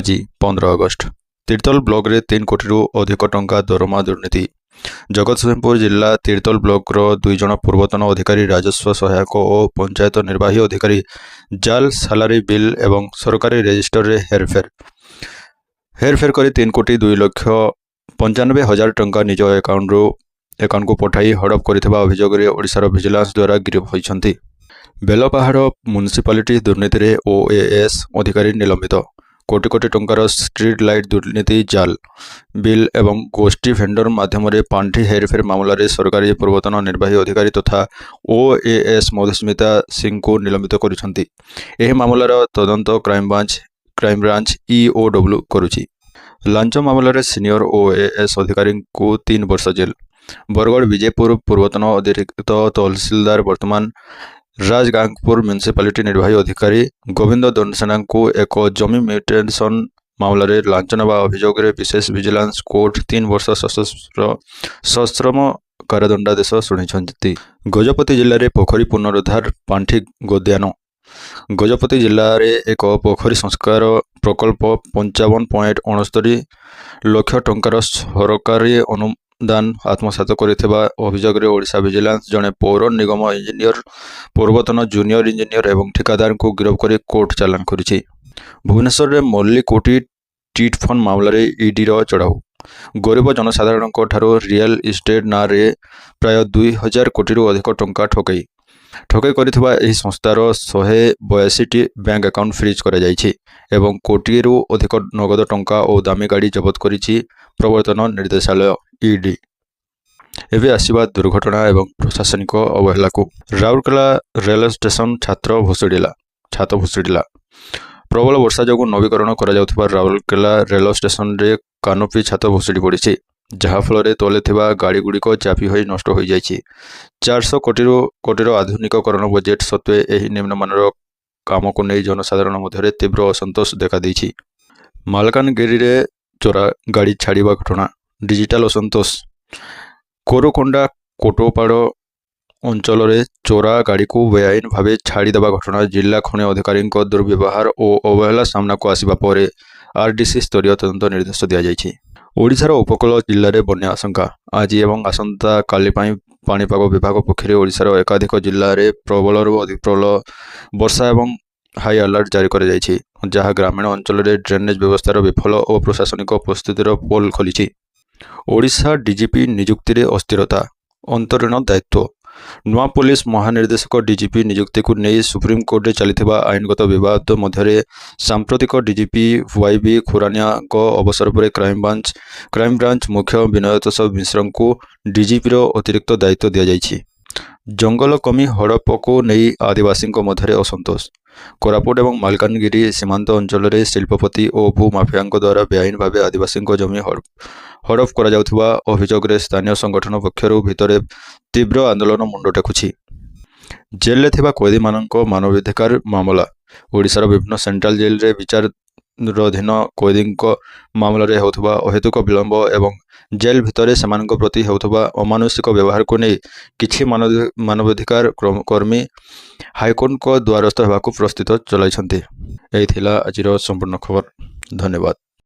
ଆଜି 15 ଅଗଷ୍ଟ। ତିର୍ତ୍ତୋଲ ବ୍ଲକରେ 3 କୋଟିରୁ ଅଧିକ ଟଙ୍କା ଦରମା ଦୁର୍ନୀତି। ଜଗତସିଂହପୁର ଜିଲ୍ଲା ତିର୍ତ୍ତୋଲ ବ୍ଲକର ଦୁଇ ଜଣ ପୂର୍ବତନ ଅଧିକାରୀ, ରାଜସ୍ୱ ସହାୟକ ଓ ପଞ୍ଚାୟତ ନିର୍ବାହୀ ଅଧିକାରୀ, ଜାଲ ସାଲାରୀ ବିଲ୍ ଏବଂ ସରକାରୀ ରେଜିଷ୍ଟରରେ ହେରଫେର ହେରଫେର କରି 3 କୋଟି 2 ଲକ୍ଷ 95 ହଜାର ଟଙ୍କା ନିଜ ଆକାଉଣ୍ଟକୁ ପଠାଇ ହଡପ କରିଥିବା ଅଭିଯୋଗରେ ଓଡ଼ିଶାର ଭିଜିଲାନ୍ସ ଦ୍ୱାରା ଗିରଫ ହୋଇଛନ୍ତି। ବେଲପାହାଡ଼ ମ୍ୟୁନିସିପାଲିଟି ଦୁର୍ନୀତିରେ ଓଏଏସ୍ ଅଧିକାରୀ ନିଲମ୍ବିତ। କୋଟି କୋଟି ଟଙ୍କାର ଷ୍ଟ୍ରିଟ୍ ଲାଇଟ୍ ଦୁର୍ନୀତି, ଜାଲ ବିଲ୍ ଏବଂ ଗୋଷ୍ଠୀ ଭେଣ୍ଡର ମାଧ୍ୟମରେ ପାଣ୍ଠି ହେରଫେର ମାମଲାରେ ସରକାରୀ ପୂର୍ବତନ ନିର୍ବାହୀ ଅଧିକାରୀ ତଥା ଓଏଏସ୍ ମଧୁସ୍ମିତା ସିଂଙ୍କୁ ନିଲମ୍ବିତ କରିଛନ୍ତି। ଏହି ମାମଲାର ତଦନ୍ତ କ୍ରାଇମବ୍ରାଞ୍ଚ ଇଓଡବ୍ଲ୍ୟୁ କରୁଛି। ଲାଞ୍ଚ ମାମଲାରେ ସିନିୟର ଓଏଏସ୍ ଅଧିକାରୀଙ୍କୁ 3 ବର୍ଷ ଜେଲ୍। ବରଗଡ଼ ବିଜେପୁର ପୂର୍ବତନ ଅତିରିକ୍ତ ତହସିଲଦାର, ବର୍ତ୍ତମାନ ରାଜଗାଙ୍ଗପୁର ମ୍ୟୁନିସିପାଲିଟି ନିର୍ବାହୀ ଅଧିକାରୀ ଗୋବିନ୍ଦ ଦଣ୍ଡସେନାଙ୍କୁ ଏକ ଜମି ମ୍ୟୁଟେସନ ମାମଲାରେ ଲାଞ୍ଚ ନେବା ଅଭିଯୋଗରେ ବିଶେଷ ଭିଜିଲାନ୍ସ କୋର୍ଟ 3 ବର୍ଷ ସଶ୍ରମ କାରାଦଣ୍ଡାଦେଶ ଶୁଣାଇଛନ୍ତି। ଗଜପତି ଜିଲ୍ଲାରେ ପୋଖରୀ ପୁନରୁଦ୍ଧାର ପାଣ୍ଠି ଗୋଦାନ। ଗଜପତି ଜିଲ୍ଲାରେ ଏକ ପୋଖରୀ ସଂସ୍କାର ପ୍ରକଳ୍ପ 55.69 ଲକ୍ଷ ଟଙ୍କାର ସରକାରୀ ଅନୁଦାନ ଆତ୍ମସାତ କରିଥିବା ଅଭିଯୋଗରେ ଓଡ଼ିଶା ଭିଜିଲାନ୍ସ ଜଣେ ପୌର ନିଗମ ଇଞ୍ଜିନିୟର, ପୂର୍ବତନ ଜୁନିୟର ଇଞ୍ଜିନିୟର ଏବଂ ଠିକାଦାରଙ୍କୁ ଗିରଫ କରି କୋର୍ଟ ଚାଲାଣ କରିଛି। ଭୁବନେଶ୍ୱରରେ ମଲ୍ଲିକୋଟି ଚିଟ୍ଫଣ୍ଡ ମାମଲାରେ ଇଡିର ଚଢ଼ାଉ। ଗରିବ ଜନସାଧାରଣଙ୍କ ଠାରୁ ରିଏଲ ଇଷ୍ଟେଟ୍ ନାଁରେ ପ୍ରାୟ 2,000 କୋଟିରୁ ଅଧିକ ଟଙ୍କା ଠକେଇ ଠକେଇ କରିଥିବା ଏହି ସଂସ୍ଥାର 182ଟି ବ୍ୟାଙ୍କ ଆକାଉଣ୍ଟ ଫ୍ରିଜ୍ କରାଯାଇଛି ଏବଂ କୋଟିଏରୁ ଅଧିକ ନଗଦ ଟଙ୍କା ଓ ଦାମୀ ଗାଡ଼ି ଜବତ କରିଛି ପ୍ରବର୍ତ୍ତନ ନିର୍ଦ୍ଦେଶାଳୟ, ଇଡି। ଏବେ ଆସିବା ଦୁର୍ଘଟଣା ଏବଂ ପ୍ରଶାସନିକ ଅବହେଳାକୁ। ରାଉରକେଲା ରେଳ ଷ୍ଟେସନ ଛାତ ଭୁଶୁଡ଼ିଲା। ପ୍ରବଳ ବର୍ଷା ଯୋଗୁଁ ନବୀକରଣ କରାଯାଉଥିବା ରାଉରକେଲା ରେଳ ଷ୍ଟେସନରେ କାନୋପି ଛାତ ଭୁଶୁଡ଼ି ପଡ଼ିଛି, ଯାହାଫଳରେ ତଳେ ଥିବା ଗାଡ଼ିଗୁଡ଼ିକ ଚାପି ହୋଇ ନଷ୍ଟ ହୋଇଯାଇଛି। 400 କୋଟିର ଆଧୁନିକୀକରଣ ବଜେଟ୍ ସତ୍ତ୍ୱେ ଏହି ନିମ୍ନମାନର କାମକୁ ନେଇ ଜନସାଧାରଣ ମଧ୍ୟରେ ତୀବ୍ର ଅସନ୍ତୋଷ ଦେଖାଦେଇଛି। ମାଲକାନଗିରିରେ ଚୋରା ଗାଡ଼ି ଛାଡ଼ିବା ଘଟଣା, ଡିଜିଟାଲ ଅସନ୍ତୋଷ। କୋରୁକୋଣ୍ଡା କୋଟପାଡ଼ ଅଞ୍ଚଳରେ ଚୋରା ଗାଡ଼ିକୁ ବେଆଇନ ଭାବେ ଛାଡ଼ିଦେବା ଘଟଣା ଜିଲ୍ଲା ଖଣି ଅଧିକାରୀଙ୍କ ଦୁର୍ବ୍ୟବହାର ଓ ଅବହେଳା ସାମ୍ନାକୁ ଆସିବା ପରେ ଆରଡିସି ସ୍ତରୀୟ ତଦନ୍ତ ନିର୍ଦ୍ଦେଶ ଦିଆଯାଇଛି। ଓଡ଼ିଶାର ଉପକୂଳ ଜିଲ୍ଲାରେ ବନ୍ୟା ଆଶଙ୍କା। ଆଜି ଏବଂ ଆସନ୍ତାକାଲି ପାଇଁ ପାଣିପାଗ ବିଭାଗ ପକ୍ଷରୁ ଓଡ଼ିଶାର ଏକାଧିକ ଜିଲ୍ଲାରେ ପ୍ରବଳରୁ ଅତି ପ୍ରବଳ ବର୍ଷା ଏବଂ ହାଇ ଆଲର୍ଟ ଜାରି କରାଯାଇଛି, ଯାହା ଗ୍ରାମୀଣ ଅଞ୍ଚଳରେ ଡ୍ରେନେଜ୍ ବ୍ୟବସ୍ଥାର ବିଫଳ ଓ ପ୍ରଶାସନିକ ପ୍ରସ୍ତୁତିର ପୋଲ୍ ଖୋଲିଛି। ଓଡ଼ିଶା ଡିଜିପି ନିଯୁକ୍ତିରେ ଅସ୍ଥିରତା, ଅନ୍ତରୀଣ ଦାୟିତ୍ୱ। ନୂଆ ପୋଲିସ ମହାନିର୍ଦ୍ଦେଶକ, ଡିଜିପି ନିଯୁକ୍ତିକୁ ନେଇ ସୁପ୍ରିମକୋର୍ଟରେ ଚାଲିଥିବା ଆଇନଗତ ବିବାଦ ମଧ୍ୟରେ ସାମ୍ପ୍ରତିକ ଡିଜିପି ୱାଇବି ଖୁରାନିଆଙ୍କ ଅବସର ପରେ କ୍ରାଇମବ୍ରାଞ୍ଚ ମୁଖ୍ୟ ବିନୟତୋଷ ମିଶ୍ରଙ୍କୁ ଡିଜିପିର ଅତିରିକ୍ତ ଦାୟିତ୍ୱ ଦିଆଯାଇଛି। ଜଙ୍ଗଲ ଜମି ହଡ଼ପକୁ ନେଇ ଆଦିବାସୀଙ୍କ ମଧ୍ୟରେ ଅସନ୍ତୋଷ। କୋରାପୁଟ ଏବଂ ମାଲକାନଗିରି ସୀମାନ୍ତ ଅଞ୍ଚଳରେ ଶିଳ୍ପପତି ଓ ଭୂମାଫିଆଙ୍କ ଦ୍ୱାରା ବେଆଇନ ଭାବେ ଆଦିବାସୀଙ୍କ ଜମି ହଡ଼ପ କରାଯାଉଥିବା ଅଭିଯୋଗରେ ସ୍ଥାନୀୟ ସଂଗଠନ ପକ୍ଷରୁ ଭିତରେ ତୀବ୍ର ଆନ୍ଦୋଳନ ମୁଣ୍ଡ ଟେକୁଛି। ଜେଲରେ ଥିବା କଏଦୀମାନଙ୍କ ମାନବାଧିକାର ମାମଲା। ଓଡ଼ିଶାର ବିଭିନ୍ନ ସେଣ୍ଟ୍ରାଲ ଜେଲରେ ବିଚାରାଧୀନ କଏଦୀଙ୍କ ମାମଲାରେ ହେଉଥିବା ଅହେତୁକ ବିଳମ୍ବ ଏବଂ ଜେଲ ଭିତରେ ସେମାନଙ୍କ ପ୍ରତି ହେଉଥିବା ଅମାନୁଷିକ ବ୍ୟବହାରକୁ ନେଇ କିଛି ମାନବାଧିକାର କର୍ମୀ ହାଇକୋର୍ଟଙ୍କ ଦ୍ୱାରସ୍ଥ ହେବାକୁ ପ୍ରସ୍ତୁତ ଚଳାଇଛନ୍ତି। ଏହି ଥିଲା ଆଜିର ସମ୍ପୂର୍ଣ୍ଣ ଖବର। ଧନ୍ୟବାଦ।